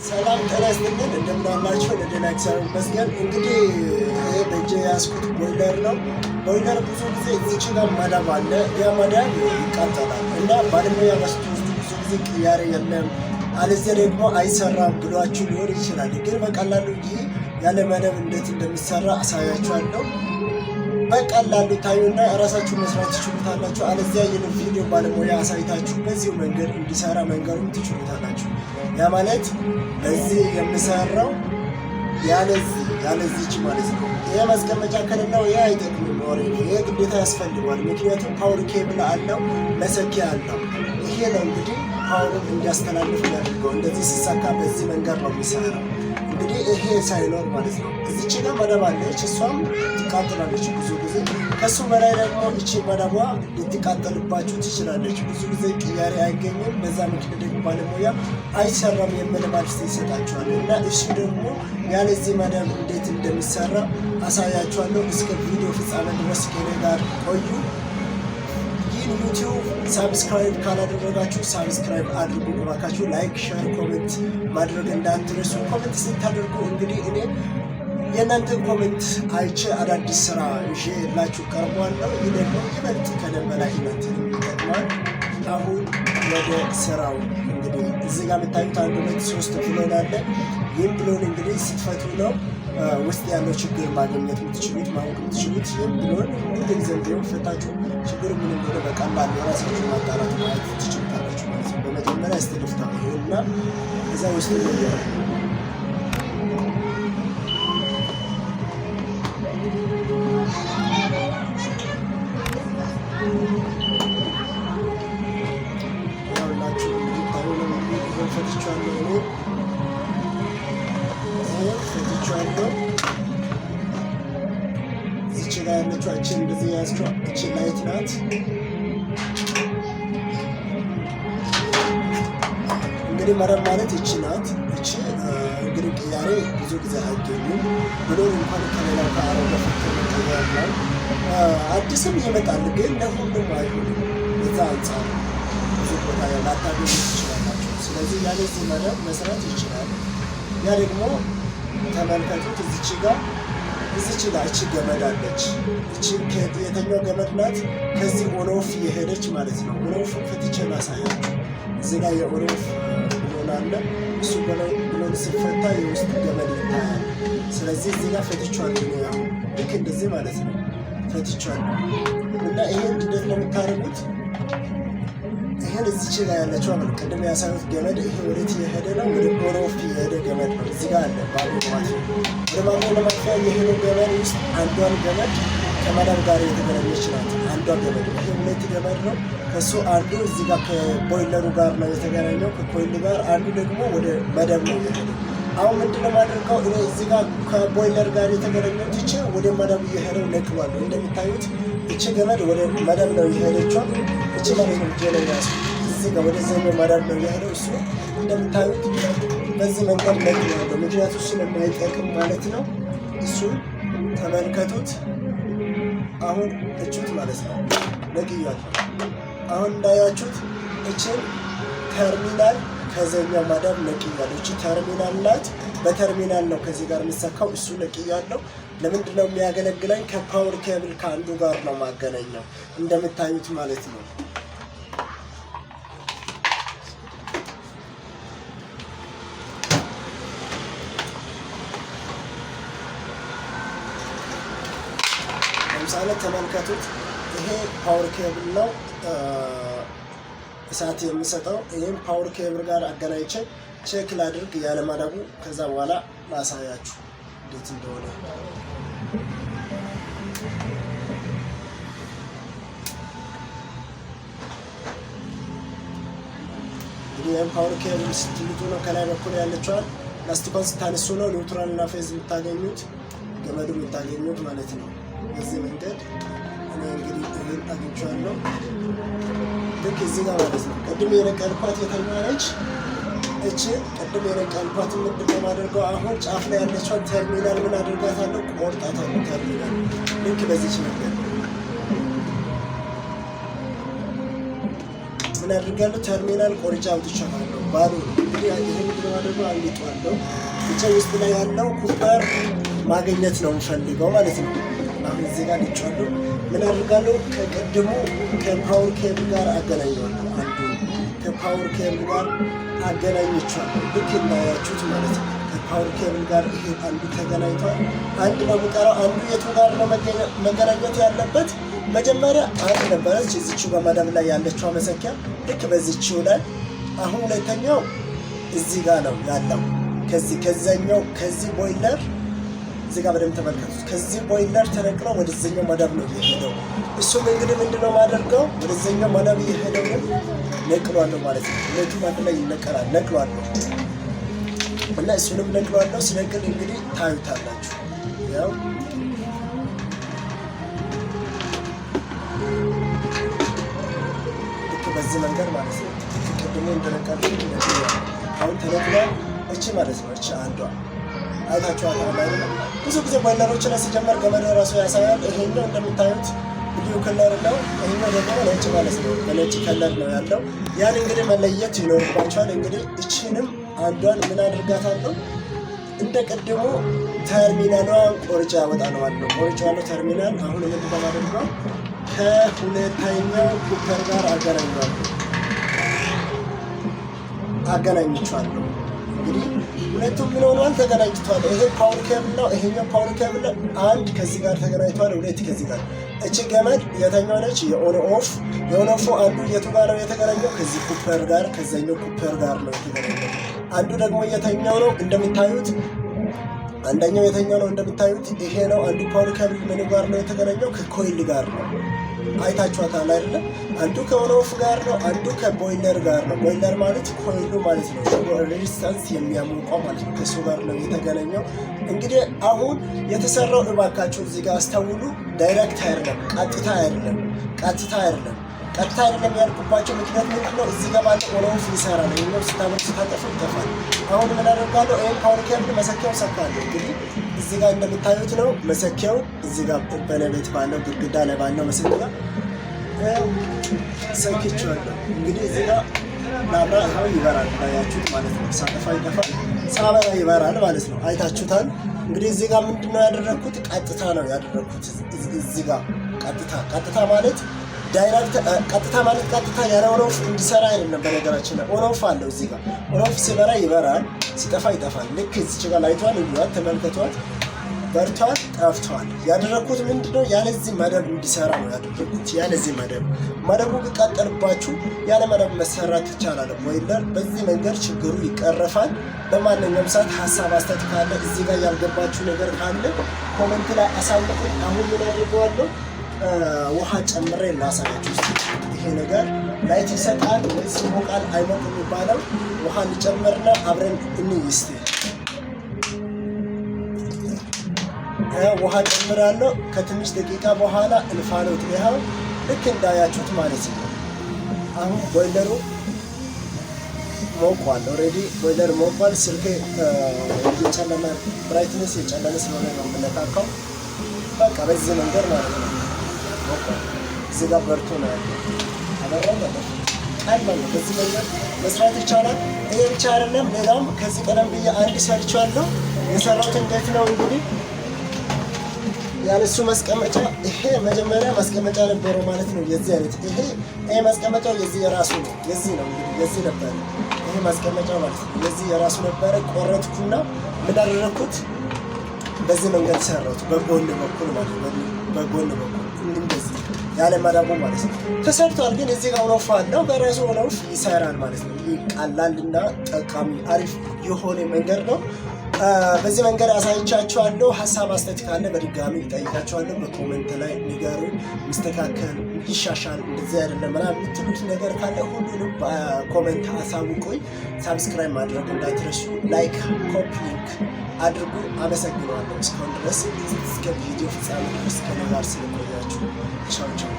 ሰላም ጤና ይስጥልን፣ እንደምን አላችሁ? ደህና እግዚአብሔር ይመስገን። እንግዲህ ይሄ በእጄ የያዝኩት ቦይለር ነው። ቦይለር ብዙ ጊዜ እዚች ጋር መዳብ አለ። ያ መዳብ ይቃጠላል እና ባለሙያ ስትወስዱ ብዙ ጊዜ ቅያሬ የለም፣ አለዚያ ደግሞ አይሰራም ብሏችሁ ሊሆን ይችላል። ግን በቀላሉ ይህ ያለ መደብ እንዴት እንደሚሰራ አሳያችኋለሁ። በቀላሉ ታዩና እራሳችሁ መስራት ትችሉታላችሁ። አለዚያ ይህን ቪዲዮ ባለሙያ አሳይታችሁ በዚሁ መንገድ እንዲሰራ መንገዱም ትችሉታላችሁ። ያ ማለት በዚህ የምሰራው ያለዚች ማለት ነው። ይሄ ማስቀመጫ ከሌለው ይሄ አይጠቅምም። Already ይሄ ግዴታ ያስፈልገዋል። ምክንያቱም power cable አለው፣ መሰኪያ አለው። ይሄ ነው እንግዲህ power ኡን እንዲያስተላልፍ ያደርገው። እንደዚህ ሲሳካ በዚህ መንገድ ነው የሚሰራው። እንግዲህ ይሄ ሳይኖር ማለት ነው። እዚች ጋር መደብ አለች፣ እሷም ትቃጠላለች ብዙ ጊዜ። ከሱ በላይ ደግሞ እቺ መደቧ ልትቃጠልባችሁ ትችላለች። ብዙ ጊዜ ቅያሬ አይገኝም። በዛ ምክንያት ደግሞ ባለሙያ አይሰራም የሚል መልስ ይሰጣችኋል። እና እሱ ደግሞ ያለዚህ መደብ እንዴት እንደሚሰራ አሳያችኋለሁ። እስከ ቪዲዮ ፍጻሜ ድረስ ከኔ ጋር ቆዩ። ይህን ዩቲዩብ subscribe ካላደረጋችሁ subscribe አድርጉ እባካችሁ። Like፣ share፣ comment ማድረግ እንዳትረሱ። Comment ስታደርጉ እንግዲህ እኔ የእናንተን comment አይቼ አዳዲስ ስራ ይዤላችሁ ቀርቧለሁ። ይህ ደግሞ ይበልጥ ከደም በላይ እናንተንም ይጠቅማል። አሁን ወደ ስራው። እንግዲህ እዚህ ጋር የምታዩት አንድ፣ ሁለት፣ ሶስት ብሎን አለ። ይህም ብሎን እንግዲህ ስትፈቱ ነው ውስጥ ያለው ችግር ማግኘት የምትችሉት፣ ማወቅ የምትችሉት። ይህም ብሎን ሁልጊዜም ቢሆን ፈታችሁ ችግሩ ምን እንደሆነ በቀላሉ የራሳችሁ ማጣራት ማየት ትችሉታላችሁ ማለት ነው። በመጀመሪያ እስቲ ልፍታ ይሄንና ከዛ ውስጥ ነው። ያውላችሁ እንግዲህ ታሁን እንግዲህ ይሄን ፈትቼዋለሁ፣ እኔ ይሄን ፈትቼዋለሁ። እዚች ጋር ያለችው እቺ እንደዚህ የያዝችው እቺ light ናት። እንግዲህ መረብ ማለት እቺ ናት። እቺ እንግዲህ ቅያሬ ብዙ ጊዜ አይገኙም። ብሎን እንኳን ከሌላው ከአረገ ፈቶ መቀየር ነው። አዲስም ይመጣል፣ ግን ለሁሉም አይሆንም። በዛ አንጻር ብዙ ቦታ ላታገኙ ትችላላችሁ። ስለዚህ ያለዚህ መደብ መስራት ይችላል። ያ ደግሞ ተመልከቱት፣ እዚች ጋር እቺ ገመድ አለች። እቺ የትኛው ገመድ ናት? ከዚህ on off የሄደች ማለት ነው። On off ፈትቼ ላሳያችሁ። እዚህ ጋር የ on off ብሎን አለ። እሱ ብሎን ሲፈታ የውስጥ ገመድ ይታያል። ስለዚህ እዚህ ጋር ፈትቼዋለሁ። ያው ልክ እንደዚህ ማለት ነው፣ ፈትቼዋለሁ። እና ይሄን እንዴት ነው የምታደርጉት? ይሄን እዚች ጋር ያለችው አሁን ቅድም ያሳዩት ገመድ ይሄ ወዴት እየሄደ ነው? ወደ on off የሄደ ገመድ ነው። እዚህ ጋር አለ ባሉ ማለት ነው። ወደ ማብሪያ ለማጥፊያ የሄደው ገመድ ውስጥ አንዷን ገመድ ከመደብ ጋር የተገናኘች ናት። አንዷ ገመድ፣ ይሄ ሁለት ገመድ ነው። ከሱ አንዱ እዚህ ጋር ከቦይለሩ ጋር ነው የተገናኘው፣ ከ coil ኡ ጋር፣ አንዱ ደግሞ ወደ መደብ ነው የሄደው። አሁን ምንድነው የማደርገው? እኔ እዚህ ጋር ከቦይለር ጋር የተገናኘው ትቼ ወደ መደብ እየሄደው ነቅሏለሁ። እንደሚታዩት እቺ ገመድ ወደ መደብ ነው የሄደችው። እቺ ማለት ነው እጄ ላይ ያዝኩት። እዚህ ጋር ወደዚህኛው መደብ ነው የሄደው። እሱ እንደምታዩት በዚህ መንገድ ነቅሏለሁ። ምክንያቱ ስለማይጠቅም ማለት ነው። እሱ ተመልከቱት። አሁን እቹት ማለት ነው፣ ነቅያለሁ። አሁን እንዳያችሁት እችን ተርሚናል ከዚህኛው መደብ ነቅያለሁ። እቺ ተርሚናል ናት። በተርሚናል ነው ከዚህ ጋር የሚሰካው። እሱ ነቅያለሁ። ለምንድን ነው የሚያገለግለኝ? ከ power cable ከአንዱ ጋር ነው ማገናኘው እንደምታዩት ማለት ነው። ለምሳሌ ተመልከቱት። ይሄ power cable ነው እሳት የሚሰጠው። ይህም power cable ጋር አገናኝቼ check ላድርግ ያለማዳቡ፣ ከዛ በኋላ ላሳያችሁ እንዴት እንደሆነ። እንግዲህ ይህም power cable ስትልጡ ነው ከላይ በኩል ያለችዋል ላስቲኳን ስታነሱ ነው neutral እና phase የምታገኙት፣ ገመዱ የምታገኙት ማለት ነው። በዚህ መንገድ እኔ እንግዲህ ይህን አግኝቼዋለሁ። ልክ እዚህ ጋር ማለት ነው። ቅድም የነቀልኳት የተኛዋ ነች? እቺ ቅድም የነቀልኳት ምንድን ነው የማደርገው? አሁን ጫፍ ላይ ያለችዋን ተርሚናል ምን አድርጋታለሁ? ቆርጣታለሁ። ተርሚናል ልክ በዚች መንገድ ምን አድርጋለሁ? ተርሚናል ቆርጬ አውጥቻታለሁ። ባዶ ነው። እንግዲህ ይሄ ምንድን ነው አልጧለሁ። ብቻ ውስጥ ላይ ያለው copper ማግኘት ነው የምፈልገው ማለት ነው። አሁን እዚህ ጋር ልጫለሁ። ምን አድርጋለሁ? ከቅድሙ ከ power cable ጋር አገናኘዋለሁ። አንዱ ከ power cable ጋር አገናኝቼዋለሁ። ልክ እንዳያችሁት ማለት ነው። ከ power cable ጋር ይሄ አንዱ ተገናኝቷል። አንድ ነው የሚቀረው። አንዱ የቱ ጋር ነው መገናኘት ያለበት? መጀመሪያ አንድ ነበረች እዚችው በመደብ ላይ ያለችው መሰኪያ ልክ በዚችው ላይ። አሁን ሁለተኛው እዚህ ጋር ነው ያለው። ከዚህ ከዛኛው ከዚህ ቦይለር እዚህ ጋር በደንብ ተመልከቱት። ከዚህ ቦይለር ተነቅሎ ወደዚኛው መደብ ነው እየሄደው። እሱም እንግዲህ ምንድነው ማደርገው ወደዚኛው መደብ እየሄደው ነቅሏለሁ ማለት ነው። ሁለቱም አንድ ላይ ይነቀላል። ነቅሏለሁ እና እሱንም ነቅሏለሁ። ስነቅል እንግዲህ ታዩታላችሁ። ያው ልክ በዚህ መንገድ ማለት ነው። ልክ ቅድሞ እንደነቀልኩት አሁን ተነቅሏል። እቺ ማለት ነው። እቺ አንዷ አይታችኋል አይደል? ብዙ ጊዜ ቦይለሮች ላይ ሲጀመር ገመዱ ራሱ ያሳያል። ይሄኛው እንደምታዩት blue color ነው። ይሄኛው ደግሞ ነጭ ማለት ነው። በነጭ color ነው ያለው። ያን እንግዲህ መለየት ይኖርባቸዋል። እንግዲህ እቺንም አንዷን ምን አድርጋታለሁ? እንደ ቅድሙ ተርሚናሏን ቆርጬ አወጣለሁ ማለት ነው። ቆርጬዋለሁ ተርሚናል። አሁን ምንድን ነው የማደርገው? ከሁለተኛው copper ጋር አገናኝቸዋለሁ። እንግዲህ ሁለቱም ምን ሆነዋል? ተገናኝተዋል። ይሄ power cable ነው፣ ይሄኛው power cable ነው። አንድ ከዚህ ጋር ተገናኝተዋል፣ ሁለት ከዚህ ጋር። እቺ ገመድ የተኛው ነች? የ on off የ on off አንዱ የቱ ጋር ነው የተገናኘው? ከዚህ copper ጋር ከዛኛው copper ጋር ነው የተገናኘው። አንዱ ደግሞ የተኛው ነው እንደምታዩት፣ አንደኛው የተኛው ነው እንደምታዩት ይሄ ነው። አንዱ power cable ምን ጋር ነው የተገናኘው? ከ coil ጋር ነው። አይታችኋታል አይደለ? አንዱ ከ on off ጋር ነው፣ አንዱ ከቦይለር ጋር ነው። ቦይለር ማለት coil ኡ ማለት ነው። resistance የሚያሞቀው ማለት ነው። ከእሱ ጋር ነው የተገናኘው። እንግዲህ አሁን የተሰራው እባካችሁ እዚህ ጋር አስተውሉ። direct አይደለም፣ ቀጥታ አይደለም፣ ቀጥታ አይደለም። ቀጥታ አይደለም ያልኩባቸው ምክንያት ምንድን ነው? እዚህ ጋር ባለ on off ይሰራል። ይሄኛው ስታበር ስታጠፉ ይጠፋል። አሁን ምን አደርጋለሁ? ይሄን power cable መሰኪያው ሰካለሁ። እንግዲህ እዚህ ጋር እንደምታዩት ነው መሰኪያው። እዚህ ጋር በእኔ ቤት ባለው ግድግዳ ላይ ባለው መሰኪያ ሰክቼዋለሁ። እንግዲህ እዚህ ጋር ላብራ ይኸው ይበራል፣ እንዳያችሁት ማለት ነው። ሳጠፋ ይጠፋል፣ ሳበራ ይበራል ማለት ነው። አይታችሁታል። እንግዲህ እዚህ ጋር ምንድን ነው ያደረግኩት? ቀጥታ ነው ያደረግኩት። እዚህ ጋር ቀጥታ ቀጥታ ማለት direct ቀጥታ ማለት ቀጥታ ያለ on off እንዲሰራ አይደለም። በነገራችን ላይ on off አለው እዚህ ጋር on off ሲበራ ይበራል፣ ሲጠፋ ይጠፋል። ልክ እዚች ጋር light ቷን እዩዋት፣ ተመልከቷት። በርቷል፣ ጠፍቷል። ያደረግኩት ምንድነው? ያለዚህ መደብ እንዲሰራ ነው ያደረግኩት። ያለዚህ መደብ መደቡ ቢቃጠልባችሁ ያለ መደብ መሰራት ይቻላል። ቦይለር በዚህ መንገድ ችግሩ ይቀረፋል። በማንኛውም ሰዓት ሀሳብ አስተያየት ካለ እዚህ ጋር ያልገባችሁ ነገር ካለ comment ላይ አሳውቁኝ። አሁን ምን አድርገዋለሁ? ውሃ ጨምሬ ላሳያችሁ። ይሄ ነገር light ይሰጣል ወይስ ይሞቃል አይሞቅ የሚባለው ውሃ እንጨምርና አብረን እንይ እስቲ። ውሃ ጨምራለሁ። ከትንሽ ደቂቃ በኋላ እንፋሎት ይኸው ልክ እንዳያችሁት ማለት ነው። አሁን ቦይለሩ ሞቋል። Already boiler ሞቋል። ስልኬ እየጨለመ brightness የጨለመ ስለሆነ ነው የምነካካው። በቃ በዚህ መንገድ ማለት ነው ሞቋል። እዚህ ጋር በርቶ ነው ያለው። አበራም ቀላል ነው። በዚህ መንገድ መስራት ይቻላል። ይሄ ብቻ አይደለም፣ ሌላም ከዚህ ቀደም ብዬ አንድ ሰርቻለሁ። የሰራሁት እንዴት ነው እንግዲህ ያለሱ ማስቀመጫ ይሄ መጀመሪያ ማስቀመጫ ነበረው ማለት ነው። የዚህ አይነት ይሄ ማስቀመጫው የዚህ የራሱ ነው። የዚህ ነው እንግዲህ የዚህ ነበረ ይሄ ማስቀመጫ ማለት ነው። የዚህ የራሱ ነበረ። ቆረጥኩና ምን አደረኩት? በዚህ መንገድ ሰራሁት። በጎን በኩል ማለት ነው። በጎን በኩል እንደዚህ ያለ መደቡ ማለት ነው ተሰርቷል። ግን እዚህ ጋር on off አለው። በራሱ on off ይሰራል ማለት ነው። ይህ ቀላልና ጠቃሚ አሪፍ የሆነ መንገድ ነው። በዚህ መንገድ አሳይቻችኋለሁ። ሀሳብ አስተያየት ካለ በድጋሚ እጠይቃችኋለሁ። በ comment ላይ ንገሩኝ። ሚስተካከል ይሻሻል፣ እንደዚህ አይደለም ምናምን የምትሉት ነገር ካለ ሁሉንም በ comment አሳውቁኝ። Subscribe ማድረግ እንዳትረሱ፣ like፣ copy link አድርጉ። አመሰግናለሁ። እስካሁን ድረስ እስከ ቪዲዮ ፍጻሜ ድረስ ከእኔ ጋር ስለቆያችሁ ቻው ቻው።